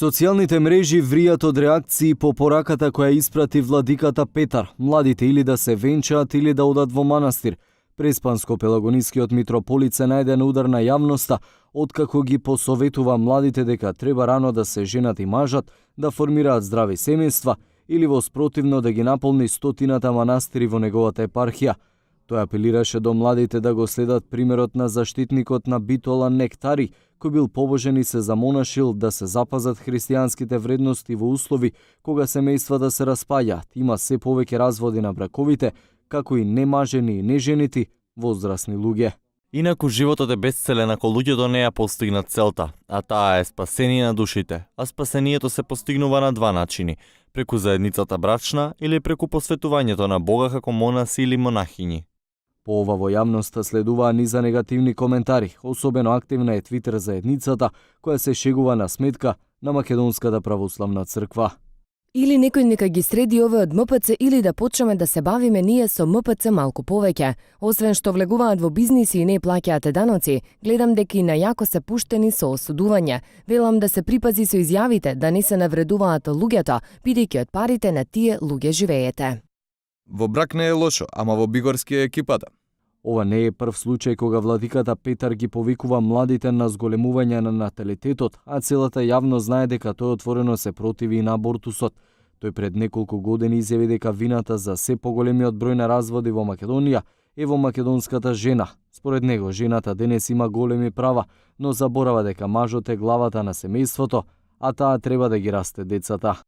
Социјалните мрежи вријат од реакции по пораката која испрати владиката Петар, младите или да се венчаат или да одат во манастир. Преспанско-пелагонискиот митрополит се најде на удар на јавноста, откако ги посоветува младите дека треба рано да се женат и мажат, да формираат здрави семејства или во спротивно да ги наполни стотината манастири во неговата епархија. Тој апелираше до младите да го следат примерот на заштитникот на Битола Нектари, кој бил побожен и се замонашил да се запазат христијанските вредности во услови кога семејствата се распаѓаат. Има се повеќе разводи на браковите, како и немажени и неженити возрасни луѓе. Инаку животот е безцелен ако луѓето не ја постигнат целта, а таа е спасение на душите. А спасението се постигнува на два начини: преку заедницата брачна или преку посветувањето на Бога како монаси или монахињи. По ова во јавноста следуваа низа негативни коментари, особено активна е Твитер заедницата, која се шегува на сметка на Македонската православна црква. Или некој нека ги среди ове од МПЦ или да почнеме да се бавиме ние со МПЦ малку повеќе. Освен што влегуваат во бизниси и не плаќаат даноци, гледам дека и најако се пуштени со осудување. Велам да се припази со изјавите, да не се навредуваат луѓето, бидејќи од парите на тие луѓе живеете. Во брак не е лошо, ама во бигорски е екипата. Ова не е прв случај кога владиката Петар ги повикува младите на зголемување на наталитетот, а целата јавност знае дека тој отворено се противи и на абортусот. Тој пред неколку години изјави дека вината за се поголемиот број на разводи во Македонија е во македонската жена. Според него, жената денес има големи права, но заборава дека мажот е главата на семејството, а таа треба да ги расте децата.